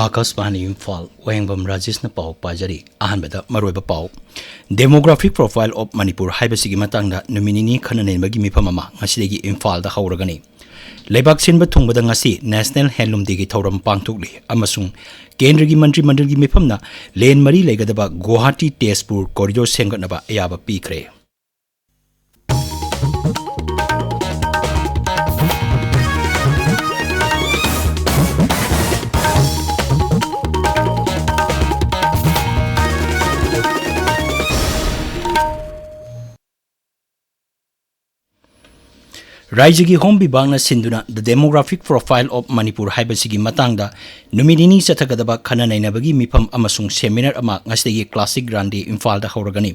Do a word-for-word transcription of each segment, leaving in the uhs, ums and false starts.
ꯑꯥꯀꯥꯁꯕꯥꯅꯤ ꯏꯝꯐꯥꯜ, ꯋꯥꯍꯦꯡꯕꯝ ꯔꯥꯖꯦꯁꯅ ꯄꯥꯎ ꯄꯥꯖꯔꯤ꯫ ꯑꯍꯥꯟꯕꯗ ꯃꯔꯨꯑꯣꯏꯕ ꯄꯥꯎ꯫ Demographic Profile of Manipur ꯍꯥꯏꯕꯁꯤꯒꯤ ꯃꯇꯥꯡꯗ ꯅꯨꯃꯤꯠ ꯅꯤꯅꯤ ꯈꯟꯅ ꯅꯩꯅꯕꯒꯤ ꯃꯤꯐꯝ ꯑꯃ ꯉꯁꯤꯗꯒꯤ ꯏꯝꯐꯥꯜꯗ ꯍꯧꯔꯒꯅꯤ꯫ ꯂꯩꯕꯥꯛ ꯁꯤꯟꯕ ꯊꯨꯡꯕꯗ ꯉꯁꯤ National Handloom Dayꯒꯤ ꯊꯧꯔꯝ ꯄꯥꯡꯊꯣꯛꯂꯤ ꯑꯃꯁꯨꯡ ꯀꯦꯟꯗ꯭ꯔꯒꯤ ꯃꯟꯇ꯭ꯔꯤ ꯃꯟꯗꯜꯒꯤ ꯃꯤꯐꯝꯅ ꯂꯦꯟ ꯃꯔꯤ ꯂꯩꯒꯗꯕ ꯒꯨꯋꯥꯍꯥꯇꯤ ꯇꯦꯖꯄꯨꯔ corridor ꯁꯦꯝꯒꯠꯅꯕ ꯑꯌꯥꯕ ꯄꯤꯈ꯭ꯔꯦ꯫ ꯔꯥꯏꯖ꯭ꯌꯒꯤ ꯍꯣꯝ ꯕꯤꯚꯥꯒꯅ ꯁꯤꯟꯗꯨꯅ The Demographic Profile of Manipur ꯍꯥꯏꯕꯁꯤꯒꯤ ꯃꯇꯥꯡꯗ ꯅꯨꯃꯤꯠ ꯅꯤꯅꯤ ꯆꯠꯊꯒꯗꯕ ꯈꯟꯅ ꯅꯩꯅꯕꯒꯤ ꯃꯤꯐꯝ ꯑꯃꯁꯨꯡ seminar ꯑꯃ ꯉꯁꯤꯗꯒꯤ Classic Grande ꯏꯝꯐꯥꯜꯗ ꯍꯧꯔꯒꯅꯤ꯫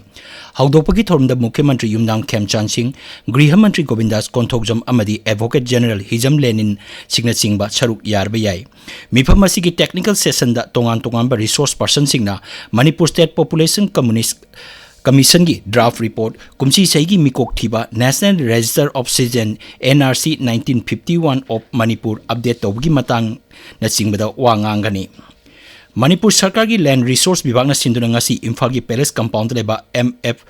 ꯍꯧꯗꯣꯛꯄꯒꯤ ꯊꯧꯔꯝꯗ ꯃꯨꯈ꯭ꯌ ꯃꯟꯇ꯭ꯔꯤ ꯌꯨꯝꯅꯥꯝ ꯈꯦꯝꯆꯥꯟ ꯁꯤꯡ, ꯒ꯭ꯔꯤꯍ ꯃꯟꯇ꯭ꯔꯤ ꯒꯣꯕꯤꯟꯗꯥꯁ ꯀꯣꯟꯊꯧꯖꯝ ꯑꯃꯗꯤ Advocate General ꯍꯤꯖꯝ ꯂꯦꯅꯤꯟ ꯁꯤꯡꯅꯆꯤꯡꯕ ꯁꯔꯨꯛ ꯌꯥꯔꯕ ꯌꯥꯏ꯫ ꯃꯤꯐꯝ ꯑꯁꯤꯒꯤ technical sessionꯗ ꯇꯣꯉꯥꯟ ꯇꯣꯉꯥꯟꯕ resource personꯁꯤꯡꯅ Manipur State Population Communist Commissionꯒꯤ draft report, ꯀꯨꯝꯁꯤ ꯆꯍꯤꯒꯤ ꯃꯤꯀꯣꯛ ꯊꯤꯕ, National Register of Citizen, N R C nineteen fifty-one of Manipur update ꯇꯧꯕꯒꯤ ꯃꯇꯥꯡꯅꯆꯤꯡꯕꯗ ꯋꯥ ꯉꯥꯡꯒꯅꯤ꯫ ꯃꯅꯤꯄꯨꯔ ꯁꯔꯀꯥꯔꯒꯤ Land Resource ꯕꯤꯚꯥꯒꯅ ꯁꯤꯟꯗꯨꯅ ꯉꯁꯤ ꯏꯝꯐꯥꯜꯒꯤ Palace Compoundꯗ ꯂꯩꯕ M F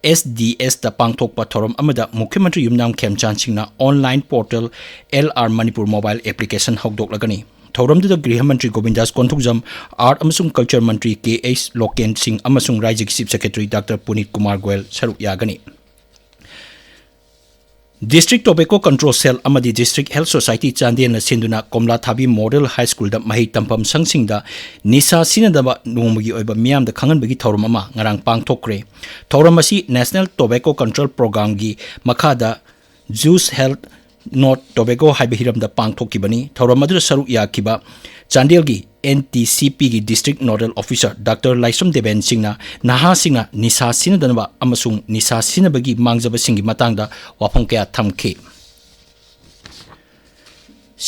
S D Sꯇ ꯄꯥꯡꯊꯣꯛꯄ ꯊꯧꯔꯝ ꯑꯃꯗ ꯃꯨꯈ꯭ꯌ ꯃꯟꯇ꯭ꯔꯤ ꯌꯨꯝꯅꯥꯝ ꯈꯦꯝꯆꯥꯟ ꯁꯤꯡꯅ online portal L R Manipur mobile application ꯍꯧꯗꯣꯛꯂꯒꯅꯤ꯫ ꯊꯧꯔꯝꯗꯨꯗ ꯒ꯭ꯔꯤꯍ ꯃꯟꯇ꯭ꯔꯤ ꯒꯣꯕꯤꯟꯗꯥꯁ ꯀꯣꯟꯊꯧꯖꯝ, Art ꯑꯃꯁꯨꯡ Culture ꯃꯟꯇ꯭ꯔꯤ ꯀꯦ ꯑꯩꯆ ꯂꯣꯀꯦꯟ ꯁꯤꯡ ꯑꯃꯁꯨꯡ ꯔꯥꯏꯖ꯭ꯌꯒꯤ Chief Secretary Doctor ꯄꯨꯅꯤꯠ Kumar Goyal ꯁꯔꯨꯛ ꯌꯥꯒꯅꯤ꯫ District Tobacco Control Cell ꯑꯃꯗꯤ District Health Society ꯆꯥꯟꯗꯦꯜꯅ ꯁꯤꯟꯗꯨꯅ ꯀꯣꯝꯂꯥꯊꯥꯕꯤ Model High Schoolꯗ ꯃꯍꯩ ꯇꯝꯐꯝ ꯁꯪꯁꯤꯡꯗ ꯅꯤꯁꯥ ꯁꯤꯖꯤꯟꯅꯗꯕ ꯅꯣꯡꯃꯒꯤ ꯑꯣꯏꯕ ꯃꯤꯌꯥꯝꯗ ꯈꯪꯍꯟꯕꯒꯤ ꯊꯧꯔꯝ ꯑꯃ ꯉꯔꯥꯡ ꯄꯥꯡꯊꯣꯛꯈ꯭ꯔꯦ꯫ ꯊꯧꯔꯝ ꯑꯁꯤ National Tobacco Control Programꯒꯤ ꯃꯈꯥꯗ Juice Health Not Tobacco ꯍꯥꯏꯕ ꯍꯤꯔꯝꯗ ꯄꯥꯡꯊꯣꯛꯈꯤꯕꯅꯤ꯫ ꯊꯧꯔꯝ ꯑꯗꯨꯗ ꯁꯔꯨꯛ ꯌꯥꯈꯤꯕ ꯆꯥꯟꯗꯦꯜꯒꯤ N T C Pꯒꯤ District Nodal Officer Doctor ꯂꯥꯏꯁ꯭ꯔꯝ ꯗꯦꯕꯦꯟ ꯁꯤꯡꯅ ꯅꯍꯥꯁꯤꯡꯅ ꯅꯤꯁꯥ ꯁꯤꯖꯤꯟꯅꯗꯅꯕ ꯑꯃꯁꯨꯡ ꯅꯤꯁꯥ ꯁꯤꯖꯤꯟꯅꯕꯒꯤ ꯃꯥꯡꯖꯕꯁꯤꯡꯒꯤ ꯃꯇꯥꯡꯗ ꯋꯥꯐꯝ ꯀꯌꯥ ꯊꯝꯈꯤ꯫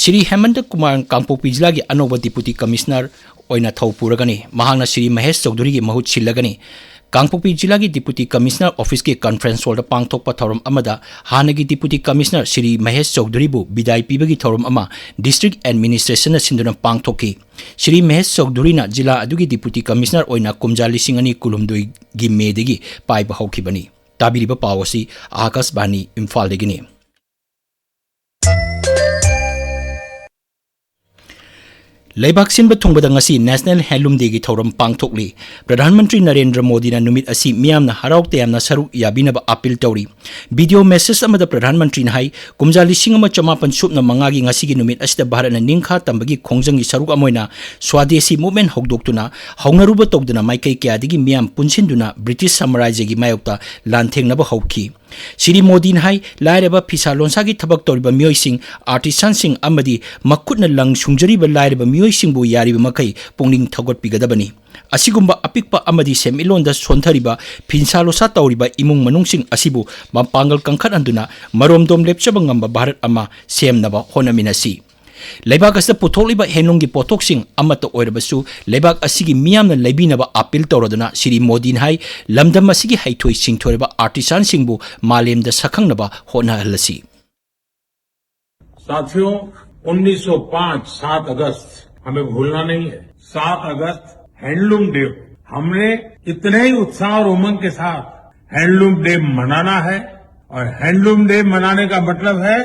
ꯁ꯭ꯔꯤ ꯍꯦꯃꯟꯇ ꯀꯨꯃꯥꯔ ꯀꯥꯡꯄꯣꯛꯄꯤ ꯖꯤꯂꯥꯒꯤ ꯑꯅꯧꯕ Deputy Commissioner ꯑꯣꯏꯅ ꯊꯧ ꯄꯨꯔꯒꯅꯤ꯫ ꯃꯍꯥꯛꯅ ꯁ꯭ꯔꯤ ꯃꯍꯦꯁ ꯆꯧꯙꯨꯔꯤꯒꯤ ꯃꯍꯨꯠ ꯁꯤꯜꯂꯒꯅꯤ꯫ ꯀꯥꯡꯄꯣꯛꯄꯤ ꯖꯤꯂꯥꯒꯤ Deputy Commissioner Officeꯀꯤ Conference Hallꯗ ꯄꯥꯡꯊꯣꯛꯄ ꯊꯧꯔꯝ ꯑꯃꯗ ꯍꯥꯟꯅꯒꯤ Deputy Commissioner ꯁ꯭ꯔꯤ ꯃꯍꯦꯁ ꯆꯧꯙꯨꯔꯤꯕꯨ ꯕꯤꯗꯥꯏ ꯄꯤꯕꯒꯤ ꯊꯧꯔꯝ ꯑꯃ District Administrationꯅ ꯁꯤꯟꯗꯨꯅ ꯄꯥꯡꯊꯣꯛꯈꯤ꯫ ꯁ꯭ꯔꯤ ꯃꯍꯦꯁ ꯆꯧꯙꯨꯔꯤꯅ ꯖꯤꯂꯥ ꯑꯗꯨꯒꯤ Deputy Commissioner ꯑꯣꯏꯅ ꯀꯨꯝꯖꯥ ꯂꯤꯁꯤꯡ ꯑꯅꯤ ꯀꯨꯟꯍꯨꯝꯗꯣꯏꯒꯤ ꯃꯦꯗꯒꯤ ꯄꯥꯏꯕ ꯍꯧꯈꯤꯕꯅꯤ꯫ ꯇꯥꯕꯤꯔꯤꯕ ꯄꯥꯎ ꯑꯁꯤ ꯑꯥꯀꯥꯁꯕꯥꯅꯤ ꯏꯝꯐꯥꯜꯗꯒꯤꯅꯤ꯫ ꯂꯩꯕꯥꯛ ꯁꯤꯟꯕ ꯊꯨꯡꯕꯗ ꯉꯁꯤ National Handloom Dayꯒꯤ ꯊꯧꯔꯝ ꯄꯥꯡꯊꯣꯛꯂꯤ꯫ ꯄ꯭ꯔꯙꯥꯟ ꯃꯟꯇ꯭ꯔꯤ ꯅꯔꯦꯟꯗ꯭ꯔ ꯃꯣꯗꯤꯅ ꯅꯨꯃꯤꯠ ꯑꯁꯤ ꯃꯤꯌꯥꯝꯅ ꯍꯔꯥꯎ ꯇꯌꯥꯝꯅ ꯁꯔꯨꯛ ꯌꯥꯕꯤꯅꯕ appeal ꯇꯧꯔꯤ꯫ Video message ꯑꯃꯗ ꯄ꯭ꯔꯙꯥꯟ ꯃꯟꯇ꯭ꯔꯤꯅ ꯍꯥꯏ, ꯀꯨꯝꯖꯥ ꯂꯤꯁꯤꯡ ꯑꯃ ꯆꯃꯥꯄꯟ ꯁꯨꯞꯅ ꯃꯉꯥꯒꯤ ꯉꯁꯤꯒꯤ ꯅꯨꯃꯤꯠ ꯑꯁꯤꯗ ꯚꯥꯔꯠꯅ ꯅꯤꯡꯈꯥ ꯇꯝꯕꯒꯤ ꯈꯣꯡꯖꯪꯒꯤ ꯁꯔꯨꯛ ꯑꯃ ꯑꯣꯏꯅ Swadeshi Movement ꯍꯧꯗꯣꯛꯇꯨꯅ ꯍꯧꯅꯔꯨꯕ ꯇꯧꯗꯨꯅ ꯃꯥꯏꯀꯩ ꯀꯌꯥꯗꯒꯤ ꯃꯤꯌꯥꯝ ꯄꯨꯟꯁꯤꯟꯗꯨꯅ ꯕ꯭ꯔꯤꯇꯤꯁ ꯁꯥꯝꯔꯥꯖ꯭ꯌꯒꯤ ꯃꯥꯌꯣꯛꯇ ꯂꯥꯟꯊꯦꯡꯅꯕ ꯍꯧꯈꯤ꯫ ꯁ꯭ꯔꯤ ꯃꯣꯗꯤꯅ ꯍꯥꯏ, ꯂꯥꯏꯔꯕ ꯐꯤꯁꯥ ꯂꯣꯟꯁꯥꯒꯤ ꯊꯕꯛ ꯇꯧꯔꯤꯕ ꯃꯤꯑꯣꯏꯁꯤꯡ, artisanꯁꯤꯡ ꯑꯃꯗꯤ ꯃꯈꯨꯠꯅ ꯂꯪ ꯁꯨꯡꯖꯔꯤꯕ ꯂꯥꯏꯔꯕ ꯃꯤꯑꯣꯏꯁꯤꯡꯕꯨ ꯌꯥꯔꯤꯕ ꯃꯈꯩ ꯄꯨꯛꯅꯤꯡ ꯊꯧꯒꯠꯄꯤꯒꯗꯕꯅꯤ꯫ ꯑꯁꯤꯒꯨꯝꯕ ꯑꯄꯤꯛꯄ ꯑꯃꯗꯤ ꯁꯦꯟꯃꯤꯠꯂꯣꯟꯗ ꯁꯣꯟꯊꯔꯤꯕ ꯐꯤꯁꯥ ꯂꯣꯟꯁꯥ ꯇꯧꯔꯤꯕ ꯏꯃꯨꯡ ꯃꯅꯨꯡꯁꯤꯡ ꯑꯁꯤꯕꯨ ꯃꯄꯥꯡꯒꯜ ꯀꯟꯈꯠꯍꯟꯗꯨꯅ ꯃꯔꯣꯝꯗꯣꯝ ꯂꯦꯞꯆꯕ ꯉꯝꯕ ꯚꯥꯔꯠ ꯑꯃ ꯁꯦꯝꯅꯕ ꯍꯣꯠꯅꯃꯤꯟꯅꯁꯤ꯫ ꯂꯩꯕꯥꯛ ꯑꯁꯤꯗ ꯄꯨꯊꯣꯛꯂꯤꯕ handloomꯒꯤ ꯄꯣꯠꯊꯣꯛꯁꯤꯡ ꯑꯃꯠꯇ ꯑꯣꯏꯔꯕꯁꯨ ꯂꯩꯕꯥꯛ ꯑꯁꯤꯒꯤ ꯃꯤꯌꯥꯝꯅ ꯂꯩꯕꯤꯅꯕ appeal ꯇꯧꯔꯗꯨꯅ ꯁ꯭ꯔꯤ ꯃꯣꯗꯤꯅ ꯍꯥꯏ, ꯂꯝꯗꯝ ꯑꯁꯤꯒꯤ ꯍꯩꯊꯣꯏ ꯁꯤꯡꯊꯣꯏꯔꯕ artisanꯁꯤꯡꯕꯨ ꯃꯥꯂꯦꯝꯗ ꯁꯛꯈꯪꯅꯕ ꯍꯣꯠꯅꯍꯜꯂꯁꯤ꯫ साथियों, उन्नीस सौ पाँच, सात अगस्त हमें भूलना नहीं है। सात अगस्त हैंडलूम डे, हमने इतने ही उत्साह और उमंग के साथ हैंडलूम डे मनाना है। और हैंडलूम डे मनाने का मतलब है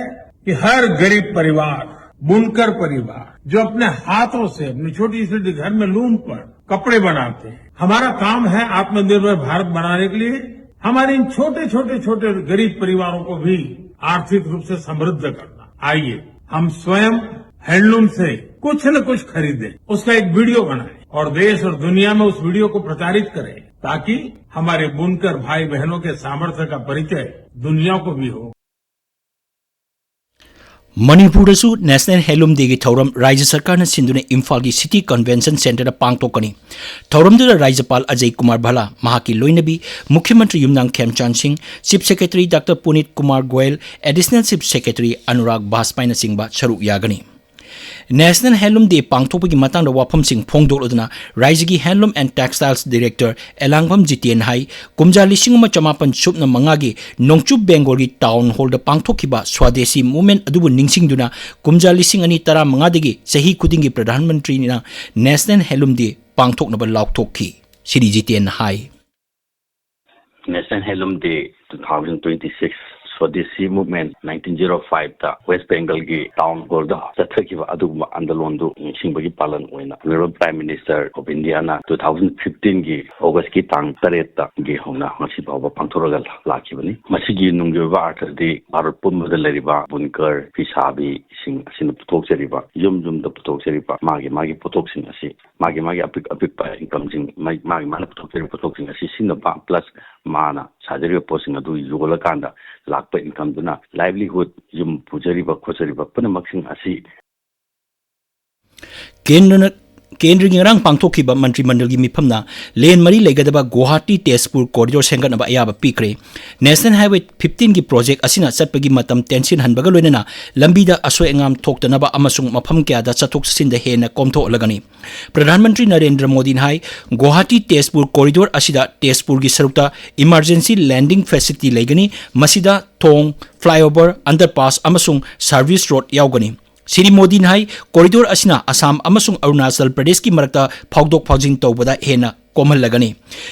कि हर गरीब परिवार, बुनकर परिवार, जो अपने हाथों से अपनी छोटी छोटी घर में लूम पर कपड़े बनाते हैं, हमारा काम है आत्मनिर्भर भारत बनाने के लिए हमारे इन छोटे छोटे छोटे गरीब परिवारों को भी आर्थिक रूप से समृद्ध करना। आइए, हम स्वयं हैंडलूम से कुछ न कुछ खरीदें, उसका एक वीडियो बनाएं और देश और दुनिया में उस वीडियो को प्रचारित करें, ताकि हमारे बुनकर भाई बहनों के सामर्थ्य का परिचय दुनिया को भी हो। ꯃꯅꯤꯄꯨꯔꯗꯁꯨ National Handloom Dayꯒꯤ ꯊꯧꯔꯝ ꯔꯥꯖ꯭ꯌ ꯁꯔꯀꯥꯔꯅ ꯁꯤꯟꯗꯨꯅ ꯏꯝꯐꯥꯜꯒꯤ City Convention Centreꯗ ꯄꯥꯡꯊꯣꯛꯀꯅꯤ꯫ ꯊꯧꯔꯝꯗꯨꯗ ꯔꯥꯖ꯭ꯌꯄꯥꯜ ꯑꯖꯌ ꯀꯨꯃꯥꯔ ꯚꯜꯂꯥ, ꯃꯍꯥꯛꯀꯤ ꯂꯣꯏꯅꯕꯤ, ꯃꯨꯈ꯭ꯌ ꯃꯟꯇ꯭ꯔꯤ ꯌꯨꯝꯅꯥꯝ ꯈꯦꯝꯆꯥꯟ ꯁꯤꯡ, Chief Secretary Doctor Puneet Kumar Goel, Additional Chief Secretary Anurag Bajpaiyꯅꯆꯤꯡꯕ ꯁꯔꯨꯛ ꯌꯥꯒꯅꯤ꯫ National Handloom Day ꯄꯥꯡꯊꯣꯛꯄꯒꯤ ꯃꯇꯥꯡꯗ ꯋꯥꯐꯝꯁꯤꯡ ꯐꯣꯡꯗꯣꯛꯂꯗꯨꯅ ꯔꯥꯏꯖꯒꯤ Handloom and Textiles Director ꯑꯦꯂꯥꯡꯕꯝ ꯖꯤꯇꯦꯟ ꯍꯥꯏ, ꯀꯨꯝꯖꯥ ꯂꯤꯁꯤꯡ ꯑꯃ ꯆꯃꯥꯄꯟ ꯁꯨꯞꯅ ꯃꯉꯥꯒꯤ ꯅꯣꯡꯆꯨꯞ ꯕꯦꯡꯒꯣꯜꯒꯤ Town Hallꯗ ꯄꯥꯡꯊꯣꯛꯈꯤꯕ Swadeshi Movement ꯑꯗꯨꯕꯨ ꯅꯤꯡꯁꯤꯡꯗꯨꯅ ꯀꯨꯝꯖꯥ ꯂꯤꯁꯤꯡ ꯑꯅꯤ ꯇꯔꯥꯃꯉꯥꯗꯒꯤ ꯆꯍꯤ ꯈꯨꯗꯤꯡꯒꯤ ꯄ꯭ꯔꯙꯥꯟ ꯃꯟꯇ꯭ꯔꯤꯅ National Handloom Day ꯄꯥꯡꯊꯣꯛꯅꯕ ꯂꯥꯎꯊꯣꯛꯈꯤ꯫ ꯁꯤꯔꯤ ꯖꯤꯇꯦꯟꯅ ꯍꯥꯏ꯫ National Handloom Day two thousand twenty-six Swadeshi Movement nineteen zero five ꯇ West Bengalꯒꯤ Town Hallꯗ ꯆꯠꯊꯈꯤꯕ ꯑꯗꯨꯒꯨꯝꯕ ꯑꯟꯗꯂꯣꯟꯗꯨ ꯅꯤꯡꯁꯤꯡꯕꯒꯤ ꯄꯥꯂꯟ ꯑꯣꯏꯅ Honorable Prime Minister of Indiaꯅ two thousand fifteenꯒꯤ Augustꯀꯤ ꯇꯥꯡ ꯇꯔꯦꯠꯇꯒꯤ ꯍꯧꯅ ꯉꯁꯤ ꯐꯥꯎꯕ ꯄꯥꯡꯊꯣꯔꯒ ꯂꯥꯛꯈꯤꯕꯅꯤ꯫ ꯃꯁꯤꯒꯤ ꯅꯨꯡꯒꯤ ꯑꯣꯏꯕ ꯑꯥꯔꯊꯗꯤ ꯚꯥꯔꯠ ꯄꯨꯝꯕꯗ ꯂꯩꯔꯤꯕ ꯕꯨꯟꯀꯔ, ꯐꯤꯁꯥꯕꯤꯁꯤꯡ ꯑꯁꯤꯅ ꯄꯨꯊꯣꯛꯆꯔꯤꯕ, ꯌꯨꯝ ꯌꯨꯝꯗ ꯄꯨꯊꯣꯛꯆꯔꯤꯕ ꯃꯥꯒꯤ ꯃꯥꯒꯤ ꯄꯣꯠꯊꯣꯛꯁꯤꯡ ꯑꯁꯤ ꯃꯥꯒꯤ ꯃꯥꯒꯤ ꯑꯄꯤꯛ ꯑꯄꯤꯛꯄ incomeꯁꯤꯡ, ꯃꯥꯒꯤ ꯃꯥꯒꯤ ꯃꯥꯅ ꯄꯨꯊꯣꯛꯆꯔꯤꯕ ꯄꯣꯠꯊꯣꯛꯁꯤꯡ ꯑꯁꯤ ꯁꯤꯖꯤꯟꯅꯕ, plus ꯃꯥꯅ ꯁꯥꯖꯔꯤꯕ ꯄꯣꯠꯁꯤꯡ ꯑꯗꯨ ꯌꯣꯜꯂꯀꯥꯟꯗ ꯂꯥꯛꯄ incomeꯗꯨꯅ livelihood, ꯌꯨꯝ ꯄꯨꯖꯔꯤꯕ ꯈꯣꯠꯆꯔꯤꯕ ꯄꯨꯝꯅꯃꯛꯁꯤꯡ ꯑꯁꯤ ꯀꯦꯟꯗ꯭ꯔꯅ, ꯀꯦꯟꯗ꯭ꯔꯒꯤ ꯉꯔꯥꯡ ꯄꯥꯡꯊꯣꯛꯈꯤꯕ ꯃꯟꯇ꯭ꯔꯤ ꯃꯟꯗꯜꯒꯤ ꯃꯤꯐꯝꯅ ꯂꯦꯟ ꯃꯔꯤ ꯂꯩꯒꯗꯕ ꯒꯨꯋꯥꯍꯥꯇꯤ ꯇꯦꯖꯄꯨꯔ corridor ꯁꯦꯝꯒꯠꯅꯕ ꯑꯌꯥꯕ ꯄꯤꯈ꯭ꯔꯦ꯫ National Highway fifteenꯒꯤ project ꯑꯁꯤꯅ ꯆꯠꯄꯒꯤ ꯃꯇꯝ ꯇꯦꯟꯁꯤꯟꯍꯟꯕꯒ ꯂꯣꯏꯅꯅ ꯂꯝꯕꯤꯗ ꯑꯁꯣꯏ ꯑꯉꯥꯝ ꯊꯣꯛꯇꯅꯕ ꯑꯃꯁꯨꯡ ꯃꯐꯝ ꯀꯌꯥꯗ ꯆꯠꯊꯣꯛ ꯆꯠꯁꯤꯟꯗ ꯍꯦꯟꯅ ꯀꯣꯝꯊꯣꯛꯍꯜꯂꯒꯅꯤ꯫ ꯄ꯭ꯔꯙꯥꯟ ꯃꯟꯇ꯭ꯔꯤ ꯅꯔꯦꯟꯗ꯭ꯔ ꯃꯣꯗꯤꯅ ꯍꯥꯏ, ꯒꯨꯋꯥꯍꯥꯇꯤ ꯇꯦꯖꯄꯨꯔ corridor ꯑꯁꯤꯗ ꯇꯦꯖꯄꯨꯔꯒꯤ ꯁꯔꯨꯛꯇ emergency landing facility ꯂꯩꯒꯅꯤ꯫ ꯃꯁꯤꯗ ꯊꯣꯡ, flyover, underpass ꯑꯃꯁꯨꯡ service road ꯌꯥꯎꯒꯅꯤ꯫ ꯁꯤꯔꯤ ꯃꯣꯗꯤꯅ ꯍꯥꯏ, corridor ꯑꯁꯤꯅ ꯑꯁꯥꯝ ꯑꯃꯁꯨꯡ ꯑꯔꯨꯅꯥꯆꯜ ꯄ꯭ꯔꯗꯦꯁꯀꯤ ꯃꯔꯛꯇ ꯐꯥꯎꯗꯣꯛ ꯐꯥꯎꯖꯤꯟ ꯇꯧꯕꯗ ꯍꯦꯟꯅ ꯀꯣꯝꯍꯜꯂꯒꯅꯤ꯫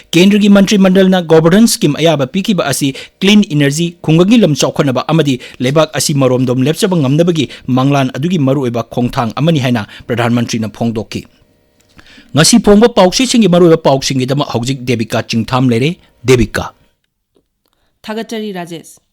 ꯀꯦꯟꯗ꯭ꯔꯒꯤ ꯃꯟꯇ꯭ꯔꯤ ꯃꯟꯗꯜꯅ governance scheme ꯑꯌꯥꯕ ꯄꯤꯈꯤꯕ ꯑꯁꯤ clean energy, ꯈꯨꯡꯒꯪꯒꯤ ꯂꯝ ꯆꯥꯎꯈꯠꯅꯕ ꯑꯃꯗꯤ ꯂꯩꯕꯥꯛ ꯑꯁꯤ ꯃꯔꯣꯝꯗꯣꯝ ꯂꯦꯞꯆꯕ ꯉꯝꯅꯕꯒꯤ ꯃꯪꯂꯥꯟ ꯑꯗꯨꯒꯤ ꯃꯔꯨꯑꯣꯏꯕ ꯈꯣꯡꯊꯥꯡ ꯑꯃꯅꯤ ꯍꯥꯏꯅ ꯄ꯭ꯔꯙꯥꯟ ꯃꯟꯇ꯭ꯔꯤꯅ ꯐꯣꯡꯗꯣꯛꯈꯤ꯫ ꯉꯁꯤ ꯐꯣꯡꯕ ꯄꯥꯎꯆꯦꯁꯤꯡꯒꯤ ꯃꯔꯨꯑꯣꯏꯕ ꯄꯥꯎꯁꯤꯡꯒꯤꯗꯃꯛ ꯍꯧꯖꯤꯛ ꯗꯦꯕꯤꯀꯥ ꯆꯤꯡꯊꯥꯝ ꯂꯩꯔꯦ꯫ ꯗꯦꯕꯤꯀꯥ꯫ ꯊꯥꯒꯠꯆꯔꯤ ꯔꯥꯖꯦꯁ꯫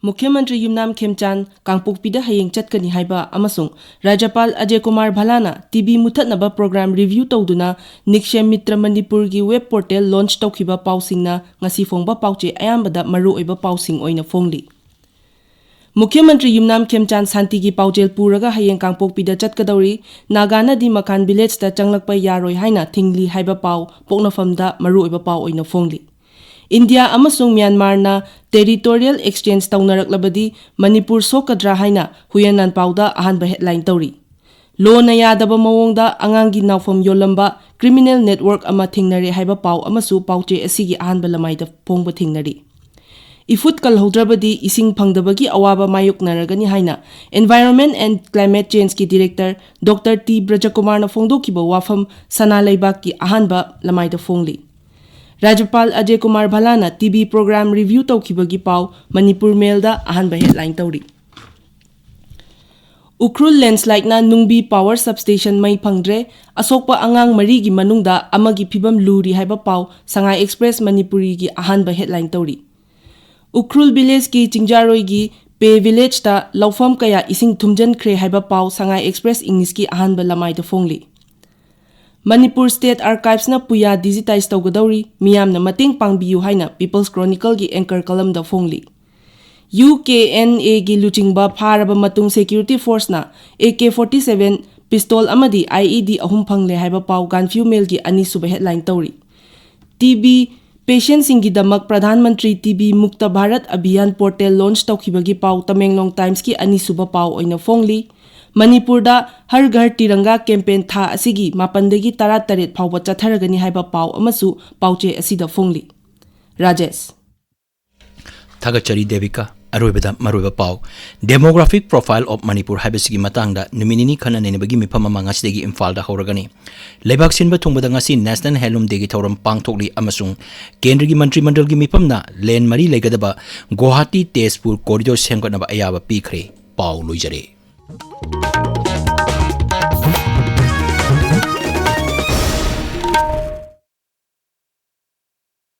ꯃꯨꯈ꯭ꯌ ꯃꯟꯇ꯭ꯔꯤ ꯌꯨꯝꯅꯥꯝ ꯈꯦꯝꯆꯥꯟ ꯀꯥꯡꯄꯣꯛꯄꯤꯗ ꯍꯌꯦꯡ ꯆꯠꯀꯅꯤ ꯍꯥꯏꯕ ꯑꯃꯁꯨꯡ ꯔꯥꯖ꯭ꯌꯄꯥꯜ Ajay Kumar ꯚꯜꯂꯥꯅ TV ꯃꯨꯊꯠꯅꯕ program review ꯇꯧꯗꯨꯅ ꯅꯤꯛꯁꯦꯝ ꯃꯤꯇ꯭ꯔ ꯃꯅꯤꯄꯨꯔꯒꯤ web portal launch ꯇꯧꯈꯤꯕ ꯄꯥꯎꯁꯤꯡꯅ ꯉꯁꯤ ꯐꯣꯡꯕ ꯄꯥꯎꯆꯦ ꯑꯌꯥꯝꯕꯗ ꯃꯔꯨꯑꯣꯏꯕ ꯄꯥꯎꯁꯤꯡ ꯑꯣꯏꯅ ꯐꯣꯡꯂꯤ꯫ ꯃꯨꯈ꯭ꯌ ꯃꯟꯇ꯭ꯔꯤ ꯌꯨꯝꯅꯥꯝ ꯈꯦꯝꯆꯥꯟ ꯁꯥꯟꯇꯤꯒꯤ ꯄꯥꯎꯖꯦꯜ ꯄꯨꯔꯒ ꯍꯌꯦꯡ ꯀꯥꯡꯄꯣꯛꯄꯤꯗ ꯆꯠꯀꯗꯧꯔꯤ꯫ ꯅꯥꯒꯥꯅꯗꯤ ꯃꯈꯥꯟ ꯚꯤꯂꯦꯖꯇ ꯆꯪꯂꯛꯄ ꯌꯥꯔꯣꯏ ꯍꯥꯏꯅ ꯊꯤꯡꯂꯤ ꯍꯥꯏꯕ ꯄꯥꯎ ꯄꯣꯛꯅꯐꯝꯗ ꯃꯔꯨꯑꯣꯏꯕ ꯄꯥꯎ ꯑꯣꯏꯅ ꯐꯣꯡꯂꯤ꯫ ꯏꯟꯗꯤꯌꯥ ꯑꯃꯁꯨꯡ ꯃ꯭ꯌꯥꯟꯃꯥꯔꯅ territorial exchange ꯇꯧꯅꯔꯛꯂꯕꯗꯤ ꯃꯅꯤꯄꯨꯔ ꯁꯣꯛꯀꯗ꯭ꯔꯥ ꯍꯥꯏꯅ ꯍꯨꯌꯦꯟ ꯂꯥꯟꯄꯥꯎꯗ ꯑꯍꯥꯟꯕ headline ꯇꯧꯔꯤ꯫ ꯂꯣꯅ ꯌꯥꯗꯕ ꯃꯑꯣꯡꯗ ꯑꯉꯥꯡꯒꯤ ꯅꯥꯎꯐꯝ ꯌꯣꯜꯂꯝꯕ criminal network ꯑꯃ ꯊꯦꯡꯅꯔꯦ ꯍꯥꯏꯕ ꯄꯥꯎ ꯑꯃꯁꯨ ꯄꯥꯎꯆꯦ ꯑꯁꯤꯒꯤ ꯑꯍꯥꯟꯕ ꯂꯃꯥꯏꯗ ꯐꯣꯡꯕ ꯊꯦꯡꯅꯔꯤ꯫ ꯏꯐꯨꯠ ꯀꯜꯍꯧꯗ꯭ꯔꯕꯗꯤ ꯏꯁꯤꯡ ꯐꯪꯗꯕꯒꯤ ꯑꯋꯥꯕ ꯃꯥꯌꯣꯛꯅꯔꯒꯅꯤ ꯍꯥꯏꯅ Environment and Climate Changeꯀꯤ Director Doctor T ꯕ꯭ꯔꯖꯀꯨꯃꯥꯔꯅ ꯐꯣꯡꯗꯣꯛꯈꯤꯕ ꯋꯥꯐꯝ ꯁꯅꯥ ꯂꯩꯕꯥꯛꯀꯤ ꯑꯍꯥꯟꯕ ꯂꯃꯥꯏꯗ ꯐꯣꯡꯂꯤ꯫ ꯔꯥꯖ꯭ꯌꯄꯥꯜ Ajay Kumar ꯚꯜꯂꯥꯅ TB program review ꯇꯧꯈꯤꯕꯒꯤ ꯄꯥꯎ ꯃꯅꯤꯄꯨꯔ ꯃꯦꯜꯗ ꯑꯍꯥꯟꯕ headline ꯇꯧꯔꯤ꯫ ꯎꯈ꯭ꯔꯨꯜ landslideꯅ ꯅꯨꯡꯕꯤ power substation ꯃꯩ ꯐꯪꯗ꯭ꯔꯦ, ꯑꯁꯣꯛꯄ ꯑꯉꯥꯡ ꯃꯔꯤꯒꯤ ꯃꯅꯨꯡꯗ ꯑꯃꯒꯤ ꯐꯤꯕꯝ ꯂꯨꯔꯤ ꯍꯥꯏꯕ ꯄꯥꯎ ꯁꯉꯥꯏ Express ꯃꯅꯤꯄꯨꯔꯤꯒꯤ ꯑꯍꯥꯟꯕ headline ꯇꯧꯔꯤ꯫ ꯎꯈ꯭ꯔꯨꯜ villageꯀꯤ ꯆꯤꯡꯖꯥꯔꯣꯏꯒꯤ ꯄꯦ villageꯇ ꯂꯧꯐꯝ ꯀꯌꯥ ꯏꯁꯤꯡ ꯊꯨꯝꯖꯤꯟꯈ꯭ꯔꯦ ꯍꯥꯏꯕ ꯄꯥꯎ ꯁꯉꯥꯏ Express Englishꯀꯤ ꯑꯍꯥꯟꯕ ꯂꯃꯥꯏꯗ ꯐꯣꯡꯂꯤ꯫ ꯃꯅꯤꯄꯨꯔ State Archivesꯅ ꯄꯨꯌꯥ digitize ꯇꯧꯒꯗꯧꯔꯤ, ꯃꯤꯌꯥꯝꯅ ꯃꯇꯦꯡ ꯄꯥꯡꯕꯤꯌꯨ ꯍꯥꯏꯅ People's Chronicleꯒꯤ anchor columnꯗ ꯐꯣꯡꯂꯤ꯫ UKNAꯒꯤ ꯂꯨꯆꯤꯡꯕ ꯐꯥꯔꯕ ꯃꯇꯨꯡ security forceꯅ AK forty seven pistol ꯑꯃꯗꯤ IED ꯑꯍꯨꯝ ꯐꯪꯂꯦ ꯍꯥꯏꯕ ꯄꯥꯎ ꯒꯥꯟꯐꯤꯌꯨ ꯃꯦꯜꯒꯤ ꯑꯅꯤꯁꯨꯕ headline ꯇꯧꯔꯤ꯫ TB patientꯁꯤꯡꯒꯤꯗꯃꯛ ꯄ꯭ꯔꯙꯥꯟ ꯃꯟꯇ꯭ꯔꯤ TB ꯃꯨꯛꯇ ꯚꯥꯔꯠ ꯑꯚꯤꯌꯥꯟ portal launch ꯇꯧꯈꯤꯕꯒꯤ ꯄꯥꯎ ꯇꯃꯦꯡꯂꯣꯡ Timesꯀꯤ ꯑꯅꯤꯁꯨꯕ ꯄꯥꯎ ꯑꯣꯏꯅ ꯐꯣꯡꯂꯤ꯫ ꯃꯅꯤꯄꯨꯔꯗ ꯍꯔ ꯘꯔ ꯇꯤꯔꯪꯒꯥ campaign ꯊꯥ ꯑꯁꯤꯒꯤ ꯃꯥꯄꯟꯗꯒꯤ ꯇꯔꯥꯇꯔꯦꯠ ꯐꯥꯎꯕ ꯆꯠꯊꯔꯒꯅꯤ ꯍꯥꯏꯕ ꯄꯥꯎ ꯑꯃꯁꯨ ꯄꯥꯎꯆꯦ ꯑꯁꯤꯗ ꯐꯣꯡꯂꯤ꯫ ꯔꯥꯖꯦꯁ꯫ ꯊꯥꯒꯠꯆꯔꯤ ꯗꯦꯕꯤꯀꯥ꯫ ꯑꯔꯣꯏꯕꯗ ꯃꯔꯨꯑꯣꯏꯕ ꯄꯥꯎ, Demographic Profile of Manipur ꯍꯥꯏꯕꯁꯤꯒꯤ ꯃꯇꯥꯡꯗ ꯅꯨꯃꯤꯠ ꯅꯤꯅꯤ ꯈꯟꯅ ꯅꯩꯅꯕꯒꯤ ꯃꯤꯐꯝ ꯑꯃ ꯉꯁꯤꯗꯒꯤ ꯏꯝꯐꯥꯜꯗ ꯍꯧꯔꯒꯅꯤ꯫ ꯂꯩꯕꯥꯛ ꯁꯤꯟꯕ ꯊꯨꯡꯕꯗ ꯉꯁꯤ National Handloom Dayꯒꯤ ꯊꯧꯔꯝ ꯄꯥꯡꯊꯣꯛꯂꯤ ꯑꯃꯁꯨꯡ ꯀꯦꯟꯗ꯭ꯔꯒꯤ ꯃꯟꯇ꯭ꯔꯤ ꯃꯟꯗꯜꯒꯤ ꯃꯤꯐꯝꯅ land ꯃꯔꯤ ꯂꯩꯒꯗꯕ ꯒꯨꯋꯥꯍꯥꯇꯤ ꯇꯦꯖꯄꯨꯔ corridor ꯁꯦꯝꯒꯠꯅꯕ ꯑꯌꯥꯕ ꯄꯤꯈ꯭ꯔꯦ꯫ ꯄꯥꯎ ꯂꯣꯏꯖꯔꯦ꯫